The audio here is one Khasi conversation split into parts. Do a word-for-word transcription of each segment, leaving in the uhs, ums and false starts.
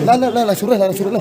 لا، لا، لا، لا، شروع، لا، شروع، لا.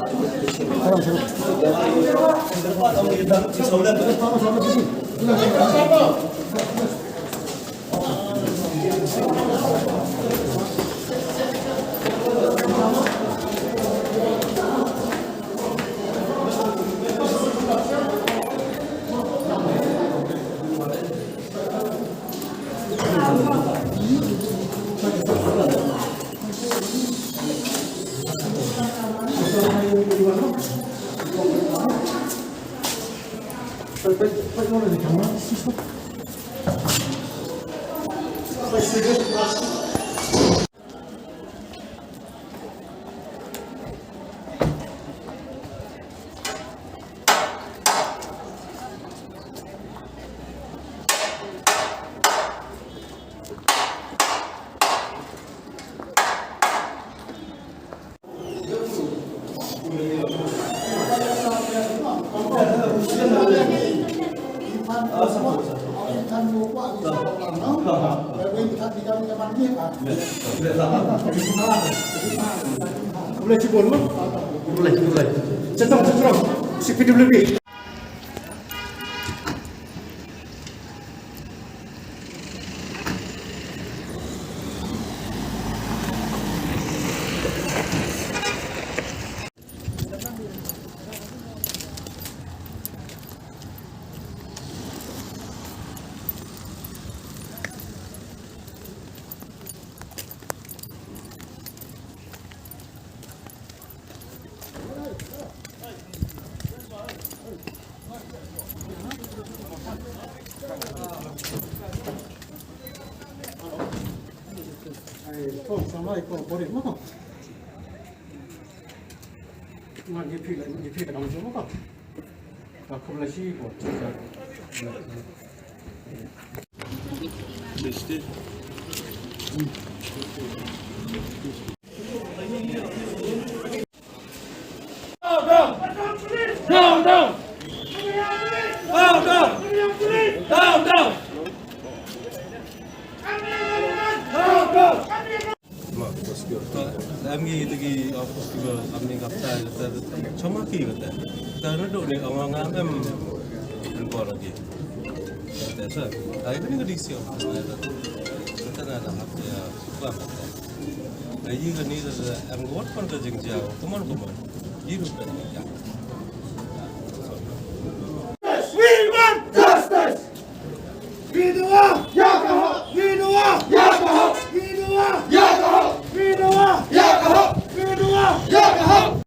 Em ngi dagi office ki ba am ni kapta kata choma ki kata. Ta na do ne ong ong am em en bor ki. Kata sa. Ai kani ka D C office na kata. Kata na da hap ya ba kata. Ai yi kani da em ngi wat pon ka jingjia. Come on, come on. Yi ru ka ni ka.